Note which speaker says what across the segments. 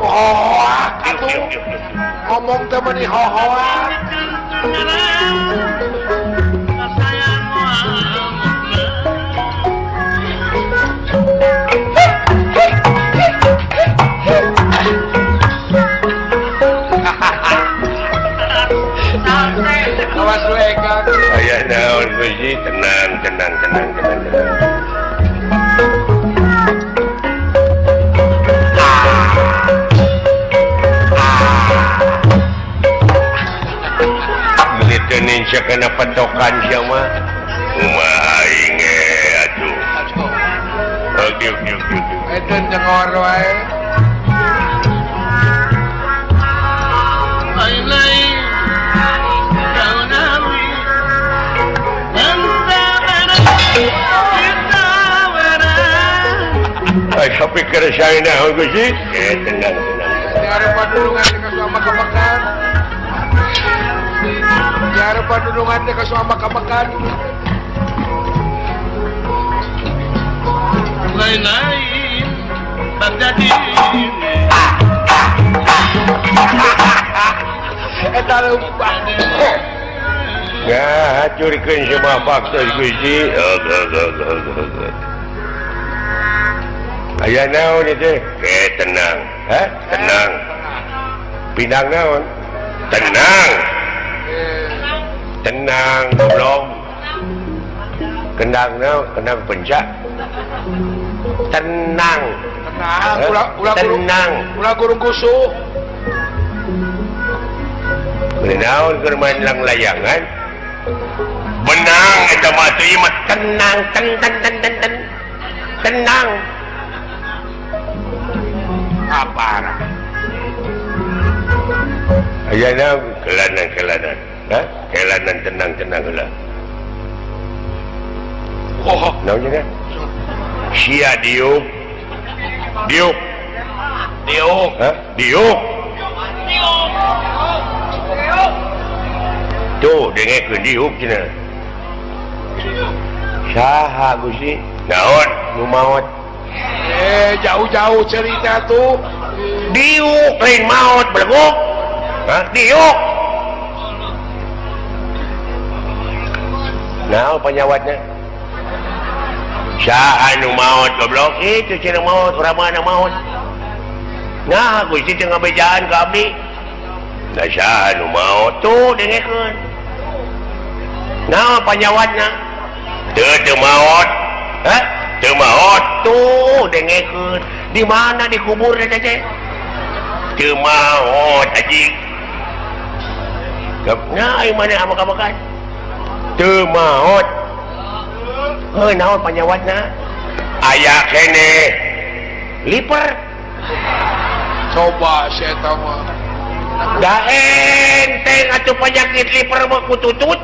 Speaker 1: Hoak atuh. Ngomong teh meuni hohoak. Awas lu Eka.
Speaker 2: Aya naon Gusti, tenang tenang tenang tenang tenang. Meuni teu kena petokan sia mah. Kumaha aing atuh. Oke oke oke.
Speaker 1: Eta nyengor wae.
Speaker 2: Tapi keresahan naon Gusti? Tenang tenang.
Speaker 1: Diarepan dulungan teh ka suama kamekan. Diarepan dulungan teh ka suama kamekan.
Speaker 3: Lain-lain bagdadi.
Speaker 1: Eta leumpah.
Speaker 2: Ngahacurkeun semua faktor Gusti. Aya naon ieu teh? Tenang. Hah? Tenang. Pinang naon? Tenang. Tenang goblok. Kendang naon? Kendang pencak. Tenang.
Speaker 1: Tenang, ulah ulah
Speaker 2: tenang.
Speaker 1: Ulah gurung kusuh.
Speaker 2: Naon keur main lang layangan? Benang eta mah teu ieu mah tenang, ten ten ten ten ten. Tenang.
Speaker 1: Aparah.
Speaker 2: Aya naon kelanan-kelanan. Hah? Kelanan tenang-tenang heula.
Speaker 1: Oh,
Speaker 2: naon cenah? Sia diuk. Diuk.
Speaker 1: Diuk.
Speaker 2: Hah? Diuk. Tuh, dengekeun diuk cenah. Saha Gusti? Naon nu maot?
Speaker 1: Jauh-jauh cerita tuh.
Speaker 2: Diuk lain maot beleguk. Hah? Diuk. Naon panyawatna? Saha nu maot goblok? Itu cenah maot, urang mana maot? Nah, Gusti teu ngabejaan ka abdi. Da saha nu maot tuh dengekeun. Naon panyawatna? Teu teu maot. Hah? Teu maot tuh dengekeun. Di mana dikubur teh teh? Teu maot anjing. Nah, ieu mana amuk-amukan? Teu maot. Heuh, naon panyawatna? Aya keneh. Liper.
Speaker 1: Coba si eta mah.
Speaker 2: Da enteng atuh penyakit liper mah ku tutut.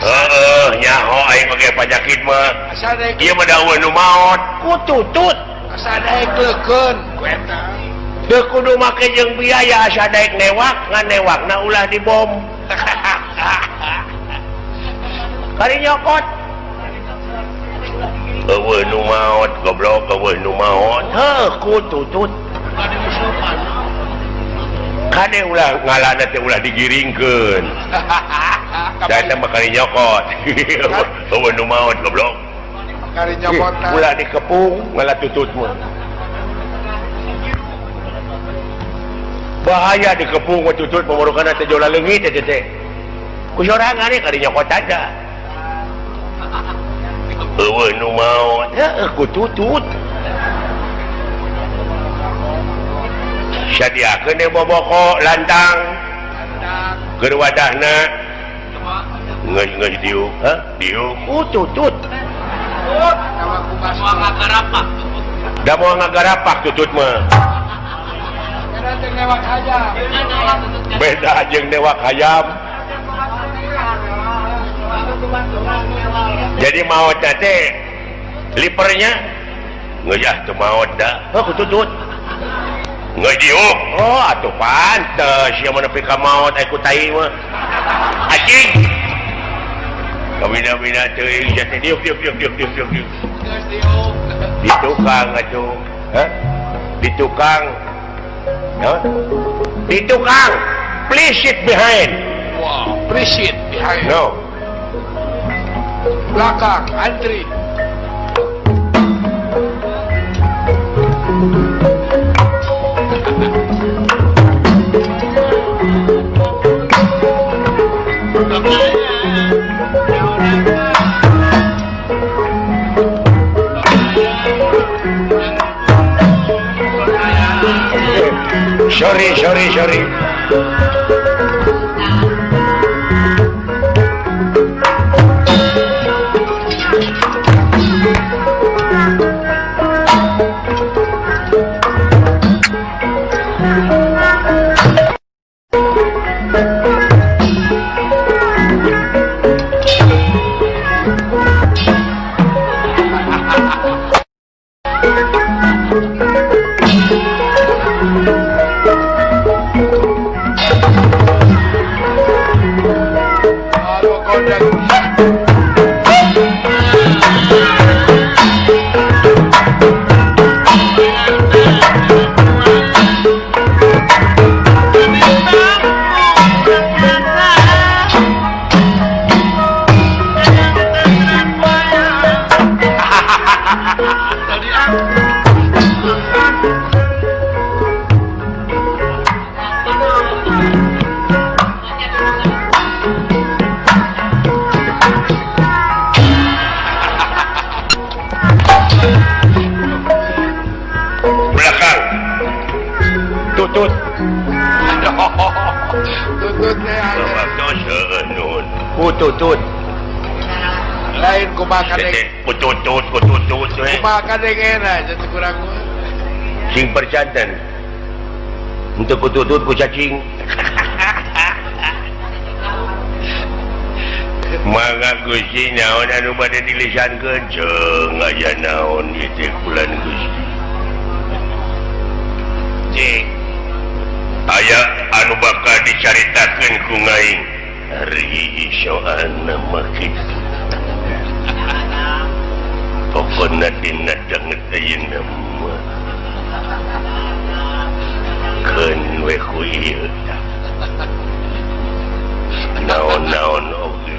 Speaker 2: Heeh, nyaho aing make penyakit mah.
Speaker 1: Asa daek
Speaker 2: Ieu mah da eueuh nu maot ku tutut.
Speaker 1: Asa daek leukeun ku eta.
Speaker 2: Teu kudu make jeung biaya asa daek newak, ngan newakna ulah dibom. Kari nyokot. Eueuh nu maot goblok, eueuh nu maot. Heuh, ku tutut. Kade ulah ngalana teh ulah digiringkeun. Da eta mah kari nyokot. Eueuh nu maot goblok.
Speaker 1: Kari nyokotan.
Speaker 2: Ulah dikepung ngala tutut mah. Bahaya dikepung mah tutut pamorokana teh jola leungit teh teh. Ku sorangan kari nyokot aja. Eueuh nu maot, heuh ku tutut. Sadiakeun deui boboko lantang. Keur wadahna geus-geus diuk, hah? Diuk ku tutut. Da moal ngagarapak tutut mah. Beda jeung newak hayam. Jadi maot teh lipernya geus ah teu maot da. Heuh ku tutut. Geus diuk. Oh atuh pantes sia mah nepi ka maot aya ku tai mah. Anjing. Kabina-bina teuing sia teh diuk diuk diuk diuk diuk diuk.
Speaker 1: Geus diuk.
Speaker 2: Di tukang atuh. Hah? Di tukang. No? Di tukang. Please sit behind.
Speaker 1: Wow, please sit behind.
Speaker 2: No.
Speaker 1: Belakang, antri.
Speaker 2: Sorry. Belakang tutut. Tutut
Speaker 1: lain kumakan
Speaker 2: kututut kututut
Speaker 1: kumakan enak jadi kurang
Speaker 2: sing percanten untuk kututut ku cacing. Mangga Gusti naon anu bade dilisankeun ceung aya naon ieu teh bulan Gusti. Cik aya anu bakal dicaritakeun ku ngaing ari soana mah kitu. Pokona dina danget ayeuna mah keun we ku ieu naon-naon oge.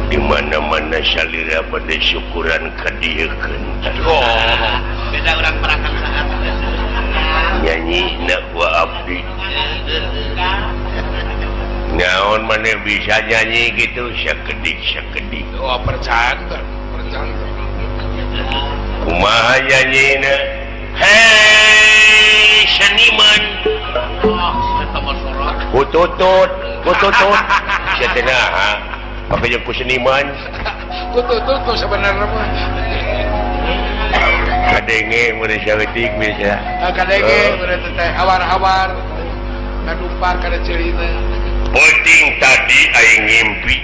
Speaker 2: Di mana-mana salira bade syukuran ka dieu keun.
Speaker 3: Oh, beda urang perakan saat.
Speaker 2: Nyanyi na wa abdi. Naon maneh bisa nyanyi gitu sakedik-sakedik.
Speaker 1: Oh, percanten, percanten.
Speaker 2: Kumaha nyanyina? Hei, seniman. Kututut, kututut. Sia teh naha? Pake jeung ku seniman.
Speaker 1: Kututut tuh sebenarnya mah.
Speaker 2: Kadenge mun saeutik bisa.
Speaker 1: Kadenge mun teh hawar-hawar. Kadupar kada ceurina.
Speaker 2: Penting tadi aing ngimpi.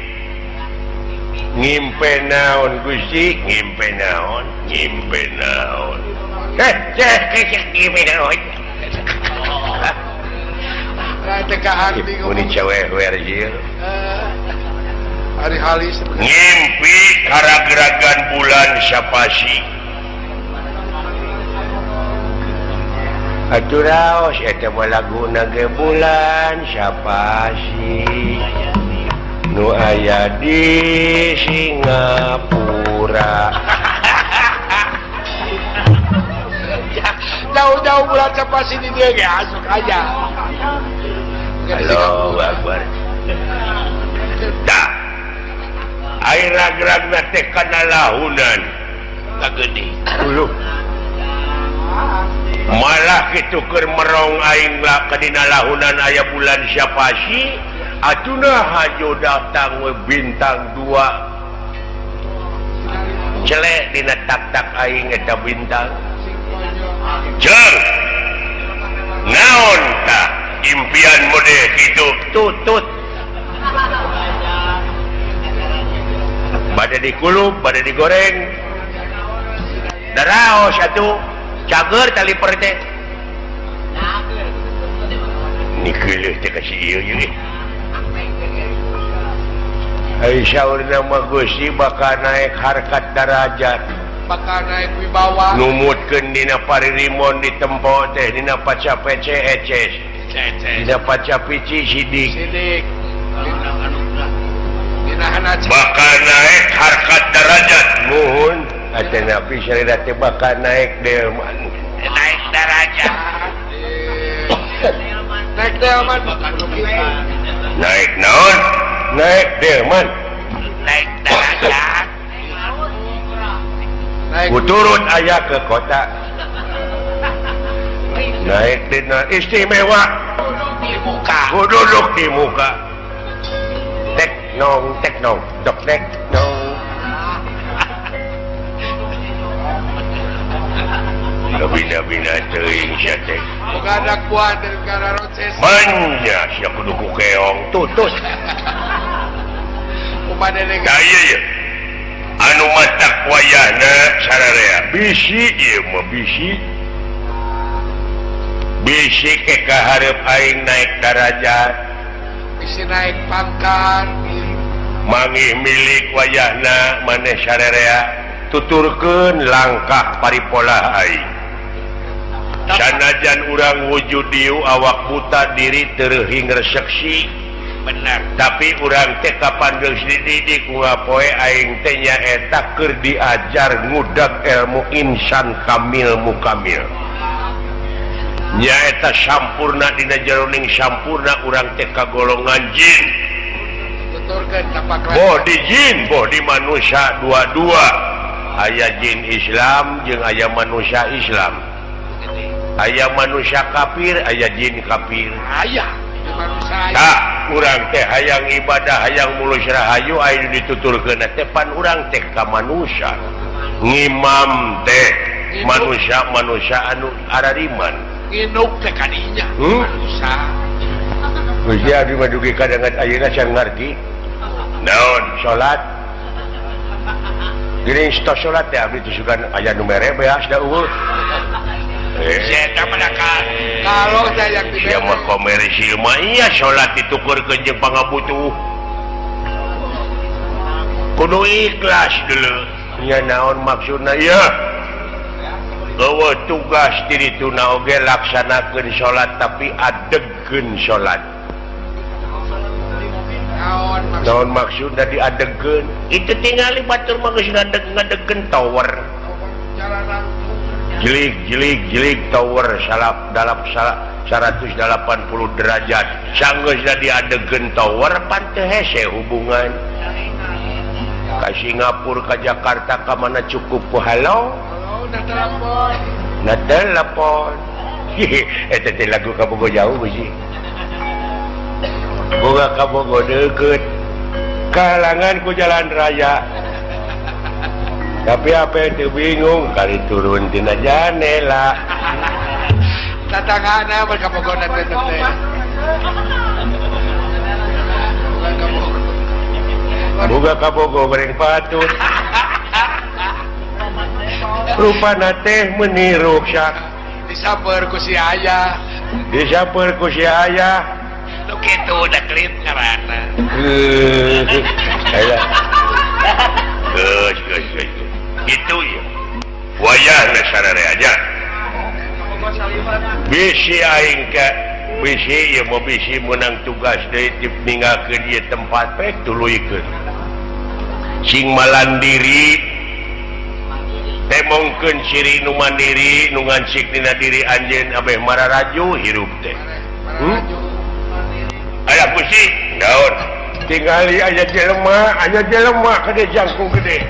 Speaker 2: Ngimpe naon Gusti? Ngimpe naon? Ngimpe naon? Heh, ngimpe naon? Muni cewek ieu.
Speaker 1: Ari halis
Speaker 2: ngimpi karageragan bulan sapasi. Atuh raos eta mah laguna ge bulan sapasi nu aya di Singapura.
Speaker 1: Jauh-jauh bulan sapasi di dieu ge asup aja.
Speaker 2: Allahu Akbar. Tah. Air ragragna teh kana lahunan.
Speaker 3: Kagede.
Speaker 2: Uluh. Malah kitu keur merong aing lah kadina lahunan aya bulan sapasi, atuna hajo datang we bintang dua. Celek dina tak-tak aing eta bintang. Jeung naon tah impian mode kitu tutut. Bade dikulub, bade digoreng. Daraos atuh. Cager tali perte. Nikeuleuh teh ka si ieu ieu. Ai saurna mah Gusti bakal naik harkat darajat.
Speaker 1: Bakal naik wibawa.
Speaker 2: Numutkeun dina paririmon di tempo teh dina paca PC eces. Dina paca pici sidik.
Speaker 1: Sidik.
Speaker 2: Bakal naik harkat derajat. Muhun atanapi sarira teh bakal naik delman.
Speaker 3: Naik derajat.
Speaker 1: Naik delman.
Speaker 2: Naik naon? Naik delman.
Speaker 3: Naik derajat.
Speaker 2: Kuturut aya ke kota. Naik dina istimewa.
Speaker 3: Di muka.
Speaker 2: Duduk di muka. Tek nong tek nong dok tek nong. Bina-bina teuing sia teh.
Speaker 1: Boga anak buah dari Roces.
Speaker 2: Manya sia kudu ku keong tutut.
Speaker 1: Kumaha deui?
Speaker 2: Tah ieu ye. Anu matak wayahna sararea bisi ieu mah bisi. Bisi ke kahareup aing naik darajat.
Speaker 1: Bisi naik pangkat.
Speaker 2: Mangih milik wayahna maneh sararea tuturkeun langkah paripolah aing. Sanajan urang wujud dieu awak buta diri tereuhing reseksi
Speaker 3: bener,
Speaker 2: tapi urang teh kapan geus dididik poe aing teh nyaeta keur diajar ngudag ilmu insan kamil mukamil. Nyaeta sampurna dina jeroning sampurna urang teh kagolongan jin. Boh di jin, boh di manusia dua-dua. Aya jin Islam jeung aya manusia Islam. Aya manusia kafir, aya jin kafir.
Speaker 1: Aya manusia.
Speaker 2: Tah, urang teh hayang ibadah, hayang mulus rahayu aya dituturkeun teh pan urang teh ka manusia. Ngimam teh manusia-manusia anu arariman.
Speaker 1: Nginuk teh kadinya manusia.
Speaker 2: Gusti abdi mah dugi kadangan ayeuna can ngarti. Naon salat? Geuning tos salat teh abdi tusukan aya nu mere beas da eueuh.
Speaker 1: Kalau saya yang
Speaker 2: sia mah komersil mah iya salat ditukurkeun jeung pangabutuh. Kudu ikhlas dulu. Nya naon maksudna ieu? Eueuh tugas diri tuna oge laksanakeun salat tapi adegkeun salat. Naon maksudna diadegkeun? Itu tingali batur mah geus ngadeg-ngadegkeun tower. Jelik jelik jelik tower salap dalap 180 derajat. Sanggeusna diadegkeun tower pan teu hese hubungan. Ka Singapura ka Jakarta ka mana cukup ku halo? Na telepon. Eta teh lagu ka Bogo jauh sih. Boga ka Bogo deukeut. Kalangan ku jalan raya. Tapi apa itu bingung kali turun tina janela.
Speaker 1: Tatangana mereka Bogo teh teh.
Speaker 2: Boga ka Bogo goreng patut. Rupana teh meuni ruksak.
Speaker 1: Disamper ku si ayah.
Speaker 2: Disamper ku si ayah.
Speaker 3: Nu kitu da klip ngaranna.
Speaker 2: Aya. Geus geus geus. Kitu ieu. Wayahna sararea nya. Bisi aing ka bisi ieu mah bisi meunang tugas deui ninggalkeun ieu tempat pek tuluykeun. Sing malandiri temongkeun ciri nu mandiri nu ngancik dina diri anjeun abeh mararaju hirup teh. Aya Gusti, naon? Tingali aya jelema gede jangkung gede.